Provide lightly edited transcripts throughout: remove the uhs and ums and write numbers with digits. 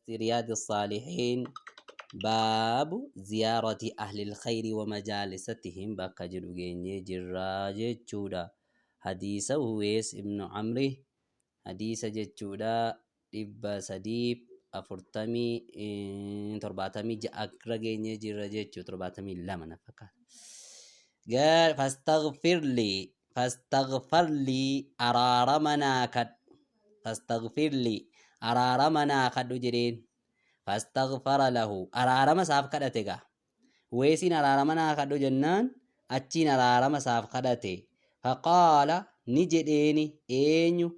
Riyaad Saalihiin baabu ziyaarati ahlil khayri wa majaalisatihim bakka jedhu geenyee jirraa jechuudha. Hadiisa Uwees ibnu Amri hadiisa jechuudha 340, 76 irra geenyee jirra jechuu, 72 na fakkaata. فاستغفر لي، فاستغفر لي araarama naa kadhu، فاستغفر لي araarama naa kadhu jedheen. فاستغفر له araarama isaaf kadhate gaa. Uweesiin araarama naa kadhu jennaan achiin araarama isaaf kadhate. فقال ni jedheeni, eenyu?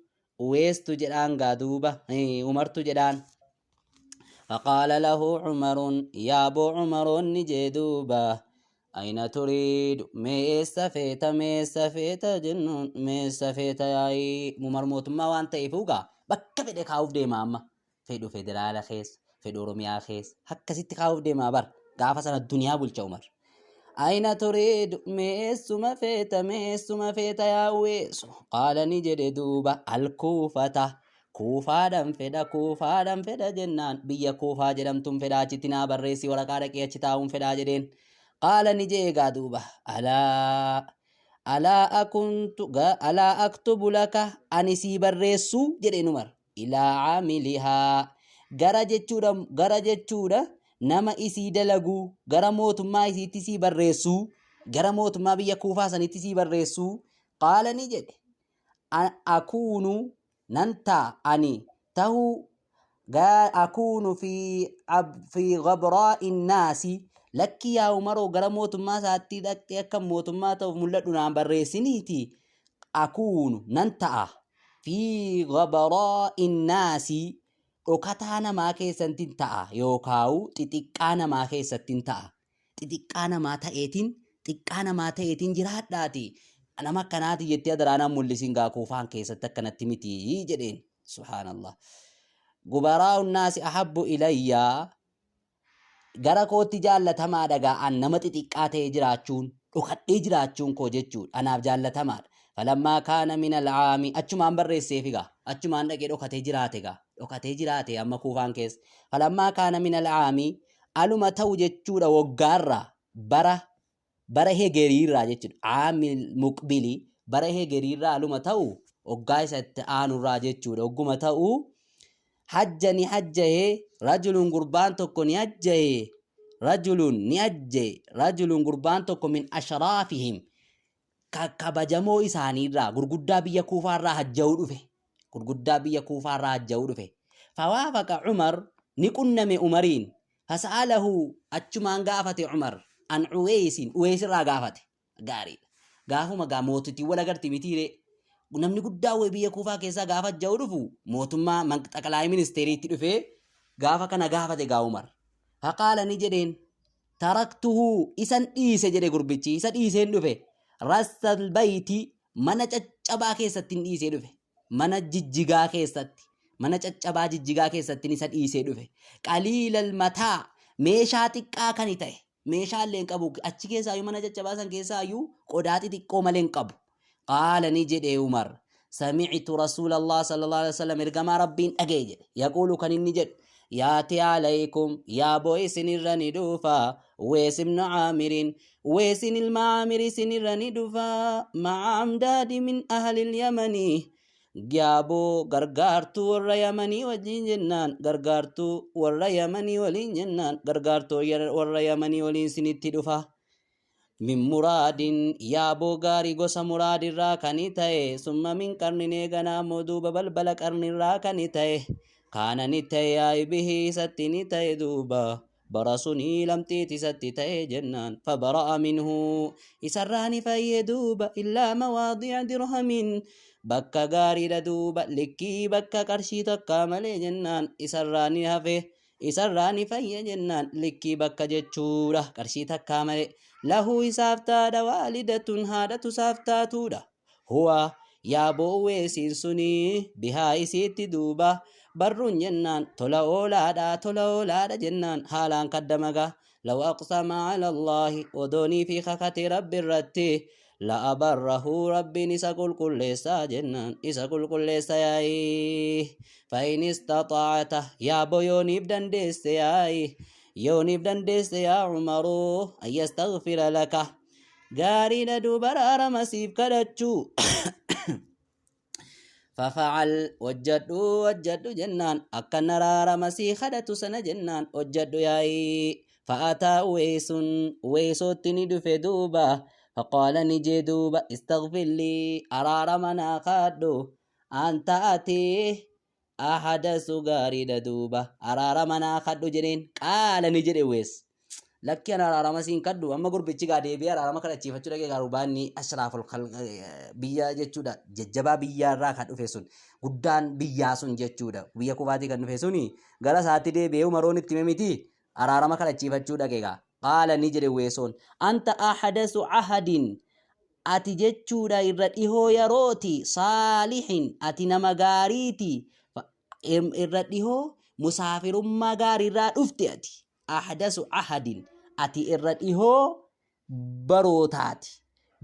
Uweestu jedhaan gaa duuba, Umartu jedhaan. فقال له عمر yaaboo Umaroon ni jee duuba: أين تريد؟ Mee eessa feeta? Mee eessa feeta jennuun, mee eessa feeta yaa'ii? Umar mootummaa waan ta'eef ugaa bakka fedhe kaa'uuf deema amma. Fedhu federaala keessa, fedhu Oromiyaa keessa, akkasitti kaa'uuf deema bar. Gaafa sana duniyaa bulcha Umar. أين تريد؟ Mee eessuma feeta? Mee eessuma feeta yaa Uweesu? قال ni jedhe duuba: الكوفة Kuufaadhaan fedha, Kuufaadhaan fedha jennaan, biyya Kuufaa jedhamtuun fedha, achitti naa barreessi waraqaa, dhaqee achi taa'uun fedhaa jedheen. قال ni jee egaa duuba: ألا أكنت ألا أكتب لك ani sii barreessuu jedheen Umar. إلى عاملها gara jechuudha, gara jechuudha nama isii dalaguu, gara mootummaa isiitti sii barreessuu, gara mootummaa biyya Kuufaa sanitti sii barreessuu. قال ni jedhe: أكون nan ta'a, ani tahuu أكون في غبراء الناس. Lakki yaa Umaroo, gara mootummaa isaatti dhaqxee akka mootummaa ta'uuf mul'adhu naan barreessiniiti. أكون nan ta'a في غبراء الناس dhokataa namaa keessatti ta'a, yookaawu xixiqqaa namaa keessatti ta'a. Xixiqqaa namaa ta'eetiin, xiqqaa namaa ta'eetiin jiraadhaati. Nama akkanaati jettee adaraanaan mul'isin gaa, Kuufaan keessatti akkanatti miti jedheen. سبحان الله. غبراء الناس أحب إلي gara kootti jaallatamaadha gaa, an nama xixiqqaa ta'ee jiraachuun, dhokadhee jiraachuun koo jechuudha anaaf jaallatamaadha. فلما كان من العام achumaan barreesseefi gaa, achumaan dhaqee dhokatee jiraate gaa, dhokatee jiraate amma Kuufaan keessa. فلما كان من العام aluma ta'u jechuudha waggaarraa, bara hegeriirraa jechuudha, عام المقبل bara hegeriirraa aluma ta'u, waggaa isa itti aanurraa jechuudha, wagguma ta'u hajja ni hajjahe رجل gurbaan tokko ni hajjahe، رجل ni hajjahe، رجل gurbaan tokko من أشرافهم kabajamoo isaaniirraa, gurguddaa biyya Kuufaarraa hajja'uu dhufe, gurguddaa biyya Kuufaarraa hajja'uu dhufe. فوافق عمر ni qunname Umariin. فسأله achumaan gaafate Umar عن أويس Uweesirraa gaafate. Gaariidha, gaafuma gaa mootitii wal agarti mitiire. Namni guddaa wayii biyya Kuufaa keessaa gaafa hajja'uu dhufu mootummaa xaqalaayii ministeeriitti dhufee gaafa kana gaafate gaa Umar. فقال ni jedheen: تركته isan dhiise jedhe gurbichi, isa dhiiseen dhufe. رث البيت mana caccabaa keessatti dhiisee dhufe, mana jijjigaa keessatti, mana caccabaa jijjigaa keessatti isa dhiisee dhufe. قليل المتاع meeshaa xiqqaa kan ta'e, meeshaalee hin qabu achi keessaayyuu, mana caccabaa san keessaayyuu qodaa xixiqqoo malee hin qabu. قال ni jedhe Umar: سمعت رسول الله صلى الله عليه وسلم ergamaa Rabbiin dhagee jedhe، يقول kan inni jedhu: يأتي عليكم yaaboo isinirra ni dhufa، Uwees ibnu Caamiriin Uweesin ilma Caamir isinirra ni dhufa، مع أمداد من أهل اليمن yaaboo gargaartuu warra Yamanii wajjin jennaan, gargaartuu warra Yamanii waliin jennaan, gargaartuu warra Yamanii waliin isinitti dhufa. من مراد yaaboo gaarii gosa Muraadirraa kan ta'e. ثم من قرن eeganaa immoo duuba balbala Qarnirraa kan ta'e. Kaana ni ta'e yaa'i به isatti ni ta'e duuba برص lamxiit isatti ta'e jennaan. فبرأ منه isarraa ni fayye duuba إلا مواضع درهم bakka gaariidha duuba, likkii bakka qarshii takkaa malee jennaan, isarraa ni hafe, isarraa ni fayye jennaan, likkii bakka jechuudha qarshii takkaa malee. له isaaf taadha والدة haadhatu isaaf taatuudha. هو yaaboo Uweesiin sunii بها isiitti duuba بر jennaan tola oolaadha, tola oolaadha jennaan, haalaan kaddamaga. لو أقسم على الله odoonii fi kakate Rabbi irratti La abarrahu, Rabbiin isa qulqulleessaa jennaan, isa qulqulleessa yaa'ii. Fa'in istaxaacata, yaaboo yooniif dandeesse yaa'ii, yooniif dandeesse yaa Umaruu, an yastaghfira laka, gaariidha duuba araarama siif kadhachuu. Fafacal, hojjadhu, hojjadhu jennaan, akkan araarama sii kadhatu sana jennaan hojjadhu yaa'ii. Fa'ataa Uweeysun, Uweeysootti ni dhufe duuba. Faqaala, ni jee duuba, istaghfir lii, araarama naa kadhu, anta, ati, ahadasu, gaariidha duuba araarama naa kadhu jedheen. Qaala, ni jedhe Uwees, lakki, ana araarama siin kadhu. Amma gurbichi gaa deebi'ee araarama kadhachiifachuu dhaqee gaa rubaanni ashraaful biyya jechuudha, jajjabaa biyyaarraa kan dhufe sun, guddaan biyyaa sun jechuudha, biyya Kufaatii kan dhufe suni gara isaatti deebi'ee Umaroon itti hime miti, araarama kadhachiifachuu dhaqe gaa. Qaala, ni jedhe Weesoon, anta ahadasu ahadin, ati jechuudha irra dhihoo yerooti, saalihin, ati nama gaariiti, irra dhihoo musaafirummaa gaariirraa dhufte. Ati ahdasu ahadin, ati irra dhihoo barootaati,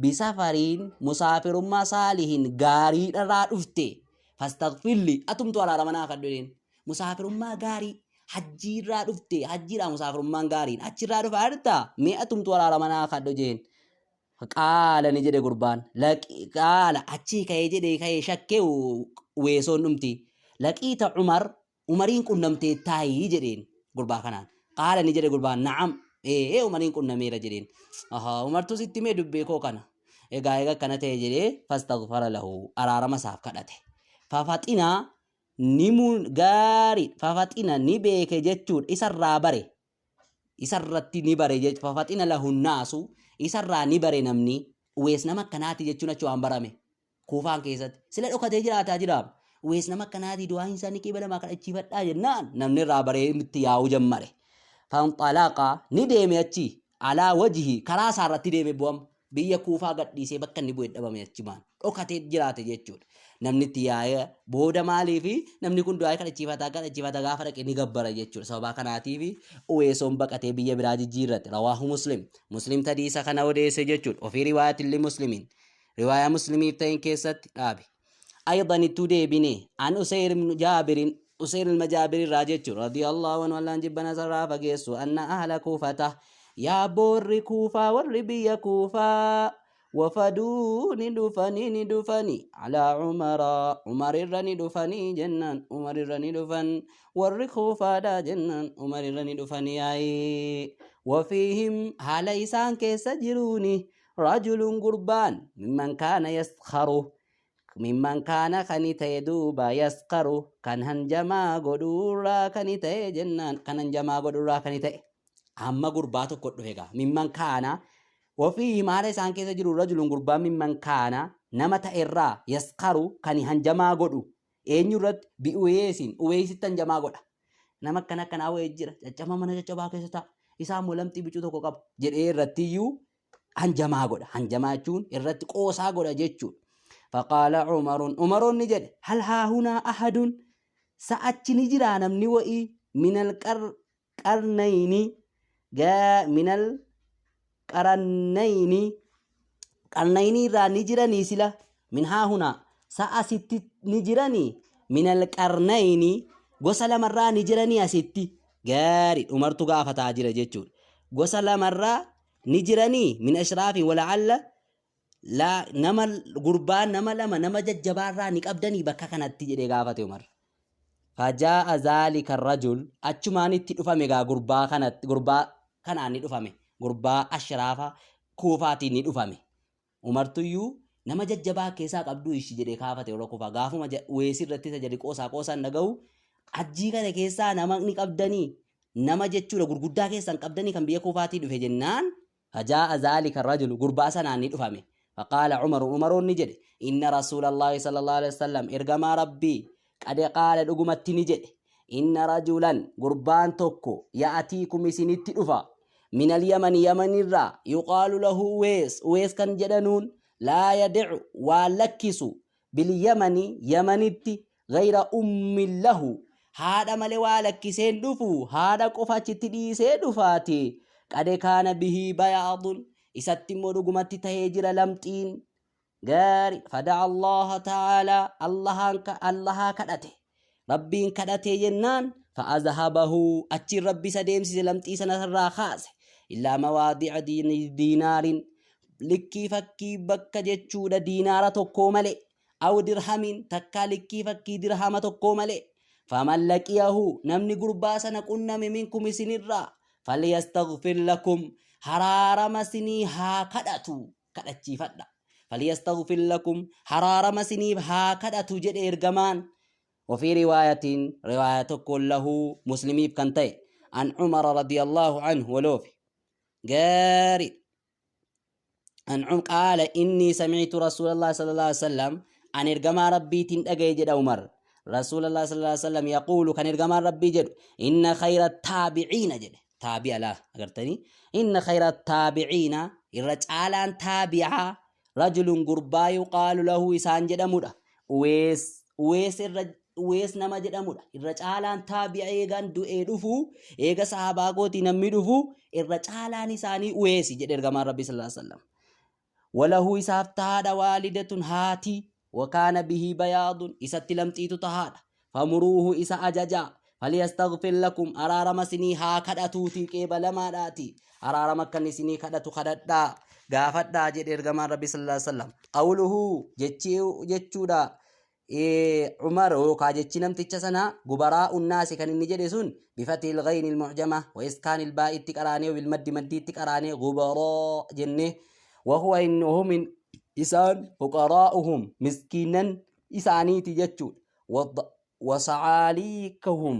bisafariin, musaafirummaa, saalihin, gaariidharraa dhufte. Fastaghfirli, atumtu araarama naa kadhu jedheen. Musaafirummaa gaarii hajjiirraa dhufte, hajjiidha musaafirummaan gaariin, achirraa dhufa arta, mee atumtu araarama naa kadhu jeen. Qaala, ni jedhe gurbaan, qaala achii ka'ee jedhee ka'ee shakkee Weesoon dhumti, laqiita Umar, Umariin qunnamtee taayii jedheen gurbaa kanaan. Qaala, ni jedhe gurbaan, na'am, ee, Umariin qunnameera jedheen. Ahaa, Umartu sitti mee dubbee koo kana? Egaa egaa akkana ta'e jedhee, fastaghfara lahu, araarama isaaf kadhate. Fafaxina ni gaarii, fafaxina ni beeke jechuudha, isarraa bare, isarratti ni bare jechuudha. Fafaxina lahu naasu, isarraa ni bare namni, Uwees nama akkanaati jechuun achi waan barame. Kuufaan keessatti sila dhokatee jiraataa jiraam. Uwees nama akkanaatii, du'aan isaa ni qeebalamaa, kadhachiifadhaa jennaan namni irraa baree itti yaa'uu jammare. Fanxalaqa, ni deeme achi, alaa wajhi, karaa isaa irratti deeme bu'am, biyya Kuufaa gadhiisee bakka inni bu'e dhabame, achumaan dhokatee jiraate jechuudha. Namni itti yaa'ee booda maaliifi namni kun du'aa kadhachiifataa kadhachiifata, gaafa dhaqe ni gabbara jechuudha. Sababaa kanaatiif Uweesoon baqatee biyya biraa jijjiirrate. Rawaahu Muslim. Muslim tadiisa kana odeesse jechuudha. Ofii riwaayatilli Muslimiin. Riwaayaa Muslimiif ta'in keessatti dhaabe. Aydan, ittuu deebine, an Useyr ibn Jaabirin, Useyr ilma Jaabir irraa jechuudha. Radiyallahu anhu, Allaan jibbana sarraa fageessu, anna ahla Kuufata, yaa boorri Kuufaa, warri biyya Kuufaa, wafaduu, ni dhufanii, ni dhufanii, alaa Umara, Umar irra ni dhufanii jennaan, Umar irra ni dhufan warri Kuufaadha jennaan, Umar irra ni dhufanii yaa'ii. Wafiihim, haala isaan keessa jiruuni, rajulun, gurbaan, mimman kaana yaskharu, mimman kaana kani ta'e duuba, yaskaru, kan hanjamaa godhuurraa kani ta'e jennaan, kan hanjamaa godhuurraa kani ta'e. Amma gurbaa tokko dhufe gaa. Mimman kaana wafii, haala isaan keessa jiru, rajulun, gurbaan, mimman kaana, nama ta'erraa, yaskaru, kan hanjamaa godhu. Eenyu irratti? Bi'uweesin, Uweesitti hanjamaa godha. Nama akkana akkanaa wayii jira, caccaba mana caccabaa keessa ta'a, isaa immoo lamxii bicuu tokko qaba jedhee irratti iyyuu hanjamaa godha. Hanjamaa jechuun irratti qoosaa godha jechuudha. Faqaala Umarun, Umaroon ni jedhe, hal haahunaa ahadun, sa'achi ni jiraa namni wa'ii, minal qarnayni, minal qarannayni, qarnayni irraa ni jiranii sila, min haahunaa, sa'a asitti ni jiranii, minal qarnayni, gosa lamarraa ni jiranii asitti? Gaarii, Umartu gaafataa jira jechuudha. Gosa lamarraa ni jiranii, min ashraafi wala'alla laa, nama gurbaa nama lama, nama jajjabaarraa ni qabdanii bakka kanatti jedhee gaafate Umar. Fajaa'a zaalika rajul, achumaan itti dhufame gaa gurbaa kanatti, gurbaa kanaan ni dhufame, gurbaa ashraafa Kuufaatiin ni dhufame. Umartuyyuu nama jajjabaa keessaa qabduu ishi jedhee kaafate warra Kuufaa, gaafuma Weesii irratti isa jedhe qoosaa qoosaan dhaga'u, ajjii kana keessaa nama ni qabdanii, nama jechuudha gurguddaa keessan qabdanii kan biyya Kuufaatii dhufe jennaan. Fajaa'a zaalika rajulu, gurbaa sanaan ni dhufame. Faqaala Umaru, Umaroon ni jedhe, inna Rasuulallahi sallallahu alaihi wasallam, ergamaa Rabbii, qad qaala, dhugumatti ni jedhe, inna rajulan, gurbaan tokko, ya'atiikum, isinitti dhufa, minal Yamani, Yamanirraa, yuqaalu lahu Uwees, Uwees kan jedhanuun, laa yada'u, waan lakkisu, bil Yamani, Yamanitti, gayra ummin lahu, haadha malee waa lakkiseen dhufu, haadha qofa achitti dhiisee dhufaati. Qad kaana bihii bayaadun. Isatti immoo dhugumatti tahee jira lamxiin. Gaari fada'a Allaha ta'aalaa Allahaan Allahaa kadhate. Rabbiin kadhatee jennaan fa'azhabahu achiin Rabbi isa deemsise lamxii sana irraa kaase. Illaa mawaadi'a diinaarin likkii fakkii bakka jechuudha diinaara tokkoo malee. Aw dirhamiin takkaa likkii fakkii dirhama tokkoo malee. Faman laqiyahu namni gurbaa sana qunname minkum isinirraa falyastaghfir lakum haraarama sinii haa kadhatu kadhachiifadha. Falyastaghfir lakum haraarama siniif haa kadhatu jedhe ergamaan. Wafii riwaayatiin riwaaya tokkoon lahu muslimiif kan ta'e an Umara radiyallahu anhu waloofi. Gaarii. An qaala innii sami'tu Rasuulallahi sallallahu alaihi wasallam an ergamaa Rabbiitiin dhagaye jedha Umar. Rasuulallahi sallallahu alaihi wasallam yaquulu kan ergamaan Rabbii jedhu inna khayra taabiciina jedhe. Taabi'a laa agartanii inna khayra taabiciina irra caalaan taabi'aa rajulun gurbaa yuqaalu lahu isaan jedhamudha. Uwees uwees irra uwees nama jedhamudha. Irra caalaan taabi'a eegaan du'ee dhufu eega sahabaa kootii namni dhufu irra caalaan isaanii uweesi jedhe ergamaan Rabbii sallallahu alaihi wasallam. Walahuu isaaf tahaadha waalidatun haati wakaana bihii bayaadun isatti lamxiitu tahaadha. Famuruuhu isa ajajaa falyastaghfir lakum araarama isinii haa kadhatuutii qeebalamaadhaati araarama akka inni isinii kadhatu kadhadhaa gaafadhaa jedhe ergamaan Rabbii sallallahu alaihi wasallam. Qawluhu jechi jechuudha Umar yookaa jechi namticha sanaa gubaraa unnaasi kan inni jedhe sun bifatil ghayni almu'jama wa iskaanil baa'itti qaraanee bil maddi maddiitti qaraanee gubaraa jennee wahuwa innuhum isaan fuqaraa'uhum miskiinan isaaniiti jechuudha wasacaaliikahum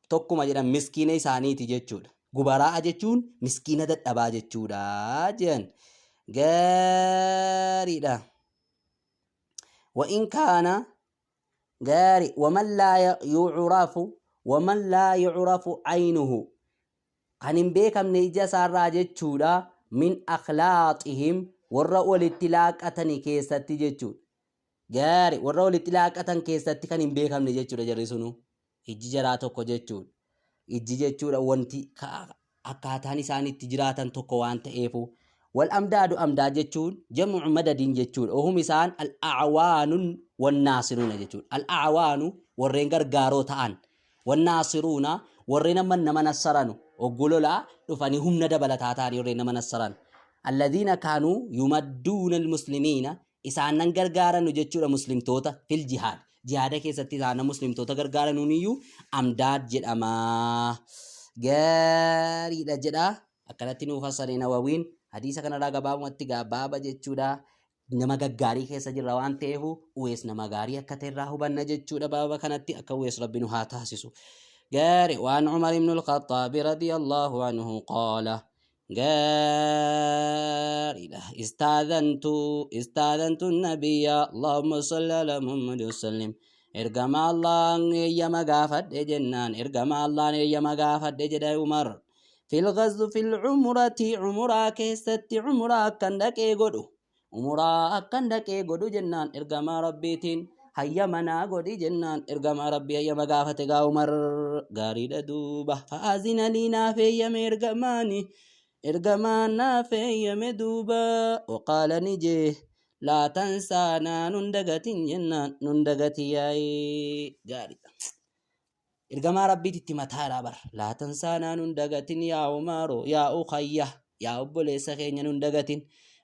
tokkuma jedhan miskiina isaaniiti jechuudha. Gubaraa'a jechuun miskiina dadhabaa jechuudha jedhan gaariidha. وإن كان غاري ومن لا يعرف ومن لا يعرف عينه kan hin beekamne ija isaarraa jechuudha min akhlaaxihim warra walitti laaqatani keessatti jechuudha. Gaari warra walitti laaqatan keessatti kan hin beekamne jechuudha jarri sunu ijji jaraa tokko jechuudha. Ijji jechuudha wanti akkaataan isaan itti jiraatan tokko waan ta'eefu. Wal amdaadu amdaa jechuun jam'u madadiin jechuudha. Ohum isaan al-a'waanun wannaasiruuna jechuudha. Al-a'waanu warreen gargaaroo ta'an. Wannaasiruuna warreen amma nama nassaranu. Oggololaa dhufanii humna dabalataa ta'anii warreen nama nassaran. Alladhiina kaanuu yumadduuna al-muslimiina isaanan gargaaranu jechuudha muslimtoota fil jihaad. Jihaada keessatti isaanan muslimtoota gargaaranuuniyyuu amdaad jedhama. Gaariidha jedha. Akkanatti nuu fassare Nawawiin. Hadiisa kanarraa gabaabumatti gabaaba jechuudha. Nama gaggaarii keessa jirra waan ta'eef Uwees nama gaarii akka ta'e irraa hubanna jechuudha baaba kanatti akka Uwees Rabbi nu haa taasisu. Gaari waan Umar ibn al-Khaxaabi radiyallahu anhu qaala gaariidha. Istaadhantu istaadhantu nabiyya Allahumma salli ala Muhammad wasallim. Ergama Allahn eeyyama gaafadhe jennaan ergama Allahn eeyyama gaafadhe jedha Umar. Fil ghazw fil umrati umuraa keessatti umuraa akkan dhaqee godhu umuraa akkan dhaqee godhu jennaan ergamaa Rabbiitiin hayyama naa godhi jennaan ergamaa Rabbii hayyama gaafate gaa Umar gaariidha duuba fa'aazina lii naaf eeyyame ergamaani ergamaan naaf eeyyame duuba waqaala ni jee laa tansaanaa nun dagatin jennaan nun dagati yaa'ee gaariidha. Ergamaa Rabbiiti itti mataadha bar. Laa tansaanaa nun dagatin yaa Umaaro yaa ukhayya yaa obboleessa keenya nun dagatin.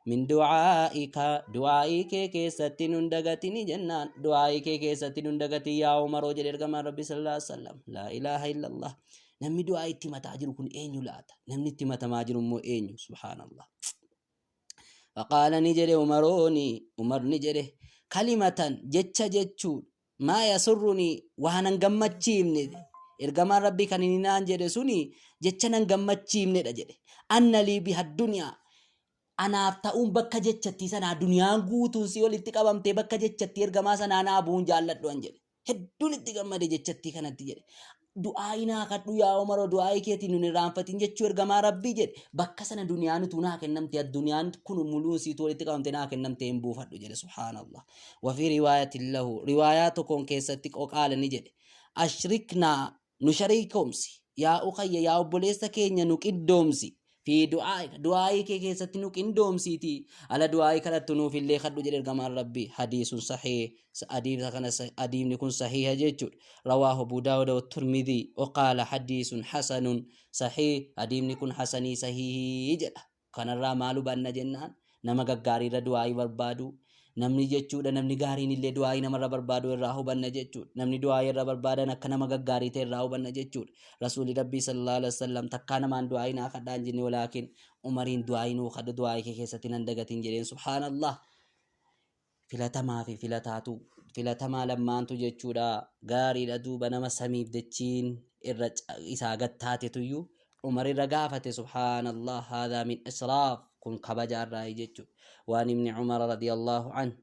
Min du'aa'ika du'aa'ii kee keessatti nun dagatini jennaan du'aa'ii kee keessatti nun dagatin yaa Umaroo jedhe ergamaan Rabbi sallallahu alaihi wasallam. Laa ilaaha illallah. Namni du'aa itti mataa jiru kun eenyu laata? Namni itti matamaa jiru immoo eenyu? Subhaanallah. Faqaala ni jedhe Umarooni Umar ni jedhe kalimatan jecha jechuun maa yasurruni waa nan gammachiifne ergamaan rabbii kan inni naan jedhe suni jecha nan gammachiifnedha jedhe anna lii biha duniyaa anaaf ta'uun bakka jechattii sanaa duniyaan guutuun si walitti qabamtee bakka jechattii ergamaa sanaa naa bu'uun jaalladhu an jedhe Hedduun itti gammade jechattii kanatti jedhe. Du'aa'ii naa kadhu yaa Umaroo du'aa'ii keetiin nun irraanfatin jechuu ergamaa Rabbii jedhe. Bakka sana duniyaan utuu naa kennamte addunyaan kun muluun siitu walitti qabamte naa kennamte hin buufadhu jedhe subhaanallah. Wafii riwaayatin lahu riwaayaa tokkoon keessatti qoqaala ni jedhe. Ashriknaa nu shariikoomsi yaa ukhayya yaa obboleessa keenya nu qiddoomsi. Fi du'aa'ika du'aa'ii kee keessatti nu qindoomsiiti ala du'aa'ii kadhattu nuuf illee kadhu jedhe ergamaan Rabbii. Hadiisun sahiih, hadiisa kana hadiifni kun sahiiha jechuudha. Rawaahu Abu Daawuda wa Tirmidhii wa qaala hadiisun hasanun sahiih, hadiifni kun hasanii sahiihii jedha. Kanarraa maal hubanna jennaan, nama gaggaariirra du'aa'ii barbaadu, namni jechuudha, namni gaariin illee du'aa'ii namarra barbaadu irraa hubanna jechuudha. Namni du'aa'ii irra barbaadan akka nama gaggaarii ta'e irraa hubanna jechuudha. Rasuulli Rabbii sallallahu alaihi wasallam takkaa namaan du'aa'ii naa kadhaa hin jenne, walaakin Umariin du'aa'ii nuu kadhu, du'aa'ii kee keessatti nan dagatin jedheen. Subhaanallah, filatamaa fi filataatu filatamaa lammaantu jechuudha gaariidha. Duuba nama samiif dachiin irra isaa gad taatetuyyuu Umar irra gaafate. Subhaanallah, haadhaa min israaf, kun kabaja irraa jechuudha. Waan ibni Umar radiyallahu anhu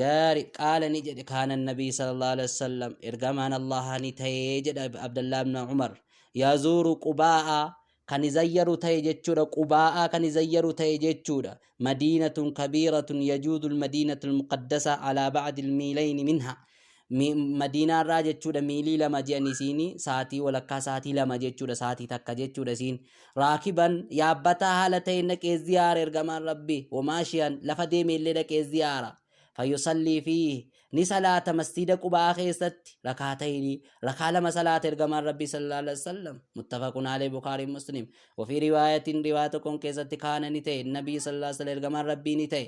gaari qaala ni jedhe, kaana nabii sallallahu alaihi wasallam, ergamaan Allaha ni ta'ee jedha Abdallah ibn Umar, yazuuru Qubaa'a kan zayyaru ta'e jechuudha, Qubaa'aa kan zayyaru ta'e jechuudha. Madiinatun kabiiratun yajuudu almadiinatu almuqaddasa alaa ba'di almiilayni minha, Madiinaarraa jechuudha miilii 2 je'an isiini, saatii walakkaa, saatii 2 jechuudha, saatii 1 jechuudha isiin. Raakiban, yaabbataa haala ta'een dhaqee ziyaara ergamaan Rabbi, wamaashiyan, lafa deeme illee dhaqee ziyaara. Fayyusallii fi ni salaata masjiida Qubaa keessatti rakaatayni, rakaa 2 salaata ergamaan Rabbi sallallahu alaihi wasallam. Muttafaqun alayhi, Bukhari, Muslim. Wafii riwaayatiin, riwaayaa tokkoon keessatti, kaana ni ta'e nabii sallallahu alaihi wasallam, ergamaan Rabbii ni ta'e,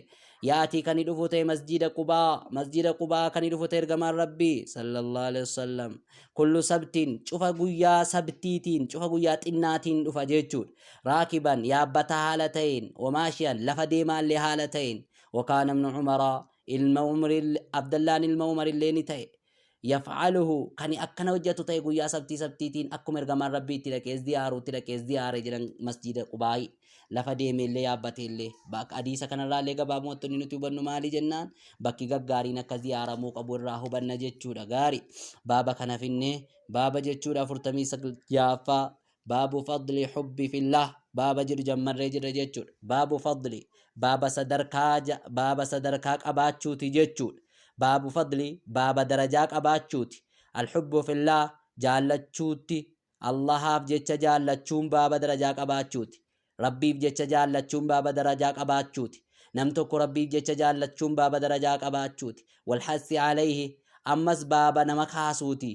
yaatii kan dhufu ta'e masjiida Qubaa, masjiida Qubaa kan dhufu ta'e ergamaan Rabbii sallallahu alaihi wasallam, kullu sabtiin, cufa guyyaa sabtiitiin, cufa guyyaa xinnaatiin dhufa jechuudha. Raakiban, yaabbataa haala ta'een, wamaashiyan, lafa deemaallee haala ta'een. Wakaana ibnu Umara, ilma Umri, Abdallaan ilma Umar illee ni ta'e, yaf'aluhu, kan akkana hojjetu ta'e guyyaa sabtii sabtiitiin, akkuma ergamaan Rabbii itti dhaqee ziyaaru itti dhaqee ziyaare jedhan masjiida Qubaayi, lafa deeme illee yaabbate illee. Bakka hadiisa kanarraa illee gabaabumatti wanni nuti hubannu maali jennaan, bakki gaggaariin akka ziyaaramuu qabu irraa hubanna jechuudha. Gaari, baaba kana finnee baaba jechuudha 46ffaa, baabu fadli hubbi fillah baaba jedhu jammarree jirra jechuudha. Baabu fadli, baaba sadarkaa, baaba sadarkaa qabaachuuti jechuudha. Baabu fadli, baaba darajaa qabaachuuti. Alhubbu fillah, jaallachuutti, Allahaaf jecha jaallachuun baaba darajaa qabaachuuti. Rabbiif jecha jaallachuun baaba darajaa qabaachuuti. Nam tokko Rabbiif jecha jaallachuun baaba darajaa qabaachuuti. Walhassi alayhi, ammas baaba nama kaasuuti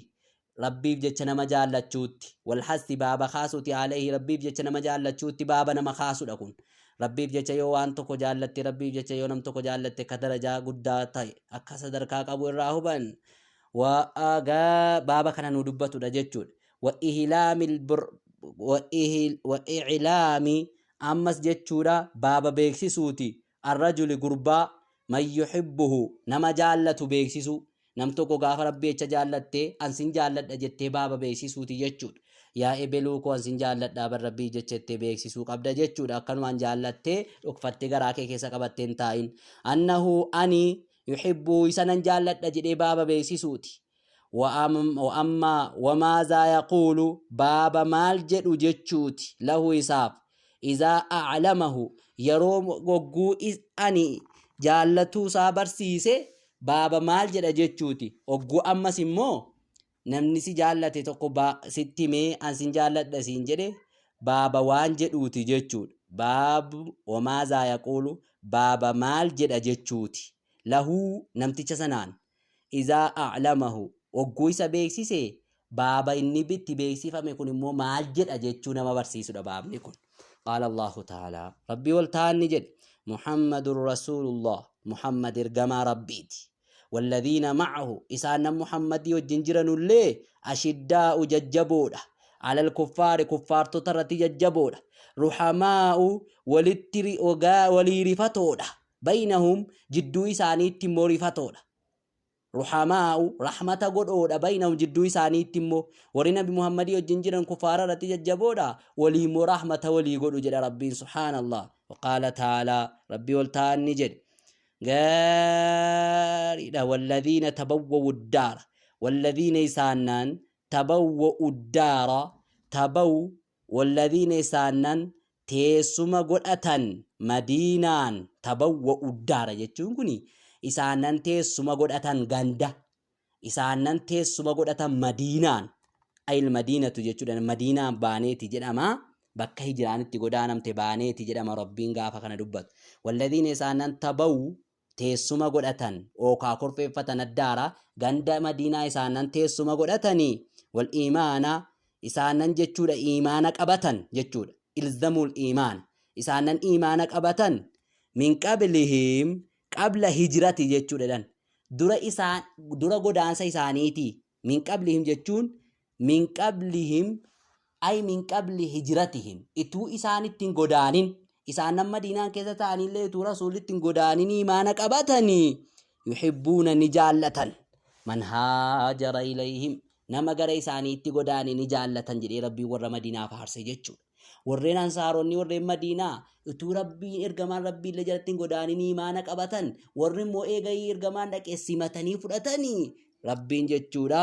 Rabbiif jecha nama jaallachuutti. Walhassi, baaba kaasuuti, alayhi, Rabbiif jecha nama jaallachuutti baaba nama kaasudha kun. Rabbiif jecha yoo waan tokko jaallatte, Rabbiif jecha yoo nam tokko jaallatte, akka darajaa guddaa ta'e, akka sadarkaa qabu irraa huban. Baaba kana nu dubbatudha jechuudha. Wa ihlaamil wa i'laami, ammas jechuudha baaba beeksisuuti. Arrajuli, gurbaa, man yuhibbuhu, nama jaallatu beeksisuu. Nam tokko gaafa Rabbi jecha jaallatte, an sin jaalladha jettee baaba beeksisuuti jechuudha. Yaa ebeluu koo, an sin jaalladhaa bar Rabbii jecha jettee beeksisuu qabda jechuudha. Akkanumaan jaallattee dhokfattee garaa kee keessa qabattee hin taa'in. Annahu ani yuhibbuu, isa nan jaalladha jedhee baaba beeksisuuti. Wa ammaa wamaazaa yaquulu, baaba maal jedhu jechuuti, lahu isaaf, izaa a'lamahu, yeroo gogguu ani jaallatuu isaa barsiise baaba maal jedha jechuuti. Ogguu ammas immoo namni si jaallate tokko sitti himee an sin jaalladha siin jedhe baaba waan jedhuuti jechuudha. Baabu wamaazaa yaquulu, baaba maal jedha jechuuti. Lahuu, namticha sanaan, izaa a'lamahu, ogguu isa beeksise baaba inni itti beeksifame kun immoo maal jedha jechuu nama barsiisudha baabni kun. Qaala Allahu ta'ala, Rabbii ol ta'an ni jedhe, Muhammadun Rasuulullah, Muhammad ergamaa Rabbiiti. Walladhiina ma'ahu, isaan nan Muhammadii wajjin jiranullee, ashiddaa'u, jajjaboodha. Alal kuffaari, kuffaartota irratti jajjaboodha. Ruhamaa'u, walitti walii rifatoodha. Baynahum, jidduu isaaniitti immoo rifatoodha. Ruhamaa'u, rahmata godhoodha, baynahum, jidduu isaaniitti immoo. Warri Nabi Muhammadii wajjin jiran kuffaara irratti jajjaboodha, walii immoo rahmata walii godhu jedha Rabbiin subhaanallah. Waqaala ta'aalaa, Rabbii ol ta'an ni jedhe. Gaariidha. Walladhiina tabawwa'u daara, walladhiina isaannaan, tabawwa'u daara, tabaw, walladhiina isaannan teessuma godhatan Madiinaan. Tabawwa'u daara jechuun kun isaannan teessuma godhatan ganda, isaannan teessuma godhatan Madiinaan, ayil Madiinatu jechuudha. Madiinaan baaneeti jedhama. Bakka hijraan itti godaanamte baaneeti jedhama Rabbiin gaafa kana dubbatu. Walladhiina isaanan tabawu teessuma godhatan ookaa korfeeffatan addaara ganda Madiinaa isaanan teessuma godhatanii wal iimaana isaanan jechuudha iimaana qabatan jechuudha. Ilzamul iimaana isaanan iimaana qabatan min qablihim qabla hijrati jechuudha dhan dura isaan dura godaansa isaaniitii min qablihim jechuun min qablihim ay min qabli hijratihim ituu isaan ittiin godaanin isaan nan Madiinaan keessa ta'anillee ituu rasuulli ittiin godaanin iimaana qabatanii yuhibbuuna ni jaallatan man haajara ilayhim nama gara isaaniitti godaane ni jaallatan jedhee Rabbiin warra Madiinaa faarse jechuudha. Warreen Ansaaronni warreen Madiinaa utuu Rabbiin ergamaan Rabbiillee jalatti hin godaanin iimaana qabatan warri immoo eegayii ergamaan dhaqee simatanii fudhatanii Rabbiin jechuudha.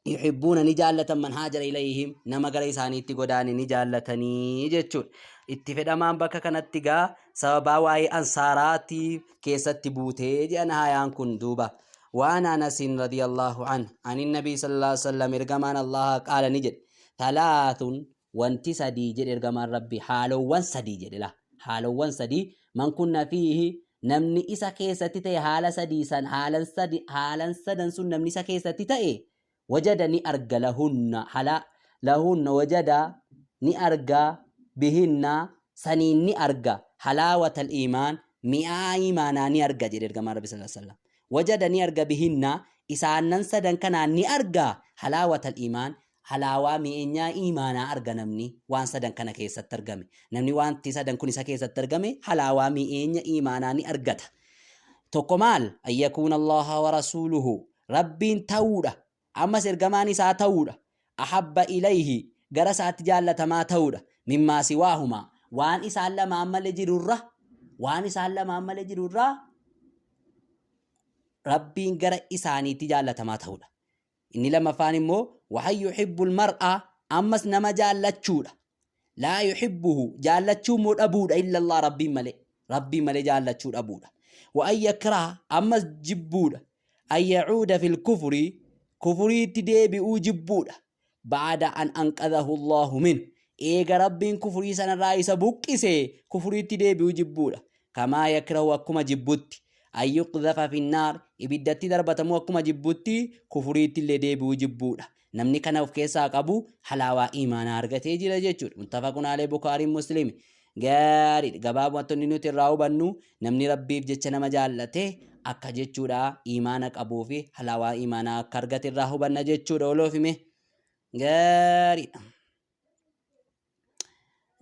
Yuhibbuuna ni jaallatan man haajara ilayhim nama gara isaaniitti godaane ni jaallatanii jechuudha. Itti fedhamaan bakka kanatti gaa sababaa waa'ee ansaaraati keessatti buutee jedhan haayaan kun duuba. Waan Anasin radiyallahu an anin nabii sallallahu alaihi wasallam ergamaan Allaha qaala ni jedhe. Talaathun wanti sadii jedhe ergamaan Rabbi haalowwan sadii jedhe la haalowwan sadii man kunna fiihi namni isa keessatti ta'e haala sadii san haalan sadi haalan sadan sun namni isa keessatti ta'e wajada ni arga lahunna hala lahunna wajada ni arga bihinna saniin ni arga halaawatal iimaan mi'aa iimaanaa ni arga jedhe ergamaan Rabbi sallallahu alaihi wasallam wajada ni arga bihinna isaannan sadan kanaan ni arga halaawatal iimaan halaawaa mi'eenyaa iimaanaa arga namni waan sadan kana keessatti argame. Namni wanti sadan kun isa keessatti argame halaawaa mi'eenya iimaanaa ni argata. Tokko maal? An yakuuna Allaha wa rasuuluhu. Rabbiin ta'uudha. Ammas ergamaan isaa ta'uudha. Ahabba ilayhi. Gara isaatti jaallatamaa ta'uudha. Mimmaa siwaahumaa. Waan isaan lamaan malee jirurra. Waan isaan lamaan malee jirurraa Rabbiin gara isaaniitti jaallatamaa ta'uudha. Inni lammaffaan immoo wa an yuhibbul mar'a ammas nama jaallachuudha. Laa yuhibbuhu jaallachuu immoo dhabuudha illa Allah Rabbiin malee. Rabbiin malee jaallachuu dhabuudha. Wa an yakraha ammas jibbuudha. An yacuuda fil kufri kufuriitti deebi'uu jibbuudha. Ba'ada an anqadhahu Allahu min eega Rabbiin kufurii sanarraa isa buqqise kufuriitti deebi'uu jibbuudha. Kamaa yakrahu akkuma jibbutti an yuqdhafa finnaar ibiddatti darbatamuu akkuma jibbutti kufuriitti illee deebi'uu jibbuudha. Namni kana of keessaa qabu halaawaa iimaanaa argatee jira jechuudha. Muttafaqun alayhi Bukaariin Muslimi. Gaariidha. Gabaabumatti wanni nuti irraa hubannu namni Rabbiif jecha nama jaallate akka jechuudha iimaana qabuu fi halaawaa iimaanaa akka argate irraa hubanna jechuudha. Oloofime. Gaariidha.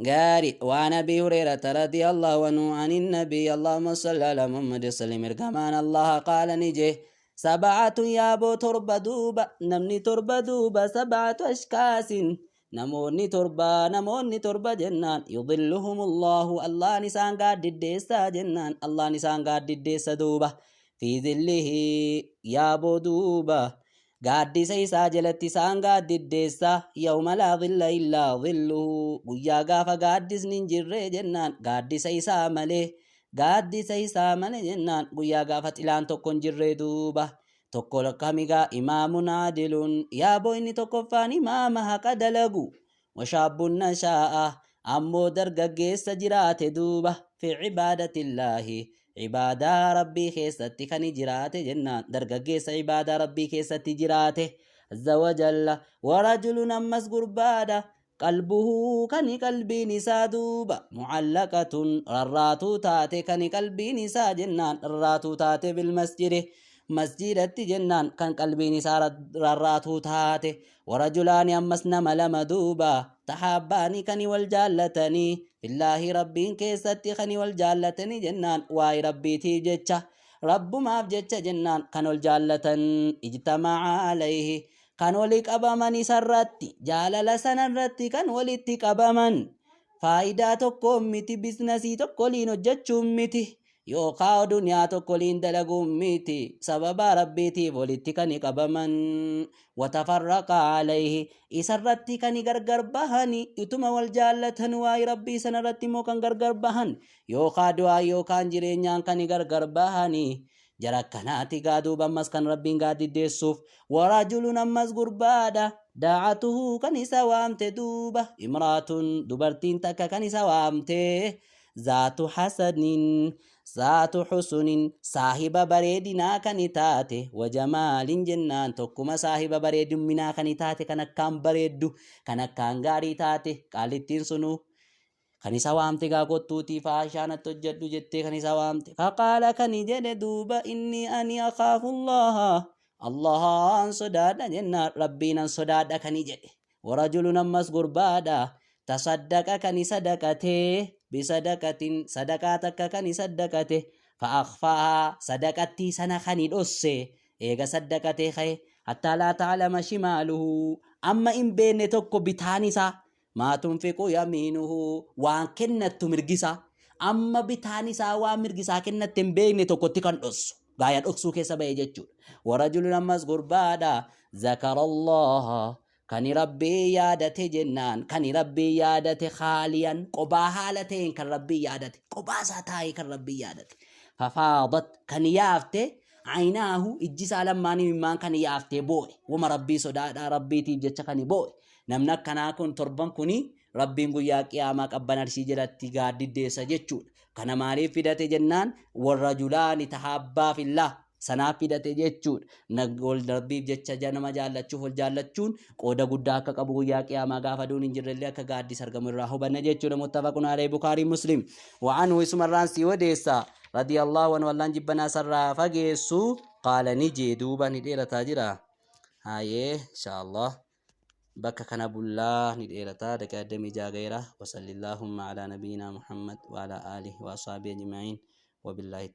Gaarii waan Abii Hureerata radiyallahu anhu anin nabii Allahumma salli ala Muhammad sallim ergamaan Allaha qaala ni jee sab'atu yaaboo torba duuba namni torba duuba sab'atu ashkaasin namoonni torba namoonni torba jennaan yudhilluhumullahu Allahan isaan gaaddiddeessa jennaan Allahan isaan gaaddiddeessa duuba fi zillihi yaaboo duuba Gaaddisa isaa jalatti isaan gaaddiddeessa, yawma laa dhilla illaa dhilluhu, guyyaa gaafa gaaddisni hin jirre jennaan gaaddisa isaa malee, gaaddisa isaa malee jennaan guyyaa gaafa xilaan tokko hin jirre duuba. Tokko kamigaa imaamun aadilun, yaaboo inni tokkoffaan imaama haqa dalagu, washaabbun nashaa'a, ammoo dargaggeessa jiraate duuba fi cibaadatillahi Ibaadaa Rabbii keessatti kani jiraate jennaan dargaggeessa ibaadaa Rabbii keessatti jiraate azza wa jalla warajulun ammas gurbaadha qalbuhu kani qalbiin isaa duuba mucallaqatun rarraatuu taate kani qalbiin isaa jennaan rarraatuu taate bil masjidi masjidatti jennaan kan qalbiin isaa rarraatuu taate Warajulaani ammas nama lama duuba tahaabbaani kani wal jaallatanii fillaahi Rabbiin keessatti kani wal jaallatanii jennaan waa'ee Rabbiitiif jecha Rabbumaaf jecha jennaan kan wal jaallatan ijtama'a alayhi kan wali qabaman isarratti jaalala sanarratti kan walitti qabaman faayidaa tokkoon miti biznasii tokko waliin hojjechuun miti Yookaa duniyaa tokko waliin dalaguun miti sababaa Rabbiitiif walitti kani qabaman watafarraqa alayhi isarratti kani gargar bahani utuma wal jaallatan waa'ee Rabbii sanarratti immoo kan gargar bahan yookaa du'aa yookaan jireenyaan kani gargar bahani jara akkanaati gaa duuba ammas kan Rabbiin gaaddiddeessuuf warajulun ammas gurbaadha. Daacatuhu kan isa waamte duuba imraatun dubartiin takka kan isa waamte zaatu hasanin zaatu husunin saahiba bareedinaa kan taate wajamaalin jennaan tokkuma saahiba bareedumminaa kan taate kan akkaan bareeddu kan akkaan gaarii taate qaalittiin sunuu kan isa waamte gaa kottuutii faashaa natti hojjedhu jettee kan isa waamte. Faqaala kan jedhe duuba inni ani akhaafullaha Allahaan sodaadha jennaan rabbiinan sodaadha kan jedhe. Warajulun ammas gurbaadha tasaddaqa kan sadaqatee bisadaqatin sadaqaa takka kan saddaqate fa'akhfaahaa sadaqattii sana kan dhosse eega saddaqatee ka'e hattaa laa ta'lama shimaaluhu amma hin beekne tokko bitaan isaa maa tunfiqu yamiinuhu waan kennattu mirgisaa amma bitaan isaa waan mirgisaa kennatte hin beekne tokkotti kan dhossu gaaya dhoksuu keessa ba'e jechuudha. Warajulun ammas gurbaadha zakarallaha kan rabbii yaadate jennaan kan rabbii yaadate haaliyan qobaa haala ta'een kan rabbii yaadate qobaa isaa taa'ee kan rabbii yaadate fafaadat kan yaafte aynaahu ijji isaa lammaan imimmaan kan yaaftee boo'e wama rabbii sodaadhaa rabbiitiif jecha kan boo'e. Namni akkanaa kun torban kuni Rabbiin guyyaa qiyaamaa qabban arshii jalatti gaaddiddeessa jechuudha. Kana maaliif fidate jennaan warra julaani tahaabbaa fillah sanaaf fidate jechuudha. Wal Rabbiif jecha nama jaallachuuf wal jaallachuun qooda guddaa akka qabu guyyaa qiyaamaa gaafa aduun hin jirrellee akka gaaddis argamu irraa hubanna jechuudha. Muttafaqun alayhi Bukaarii Muslim. Wa'anhu isumarraan sii odeessa. Radiyallahu anhu Allaan jibbanaa sarraa fageessu qaala ni jee duuba ni dheerataa jira. Haayee inshaallah. Bakka kana bullaa ni dheerata daqiiqaa 26 gaheera. Wasallillahumma alaa nabiyyinaa Muhammad wa alaa aalihi wa ashabihi ajma'iin. Wabillaahi.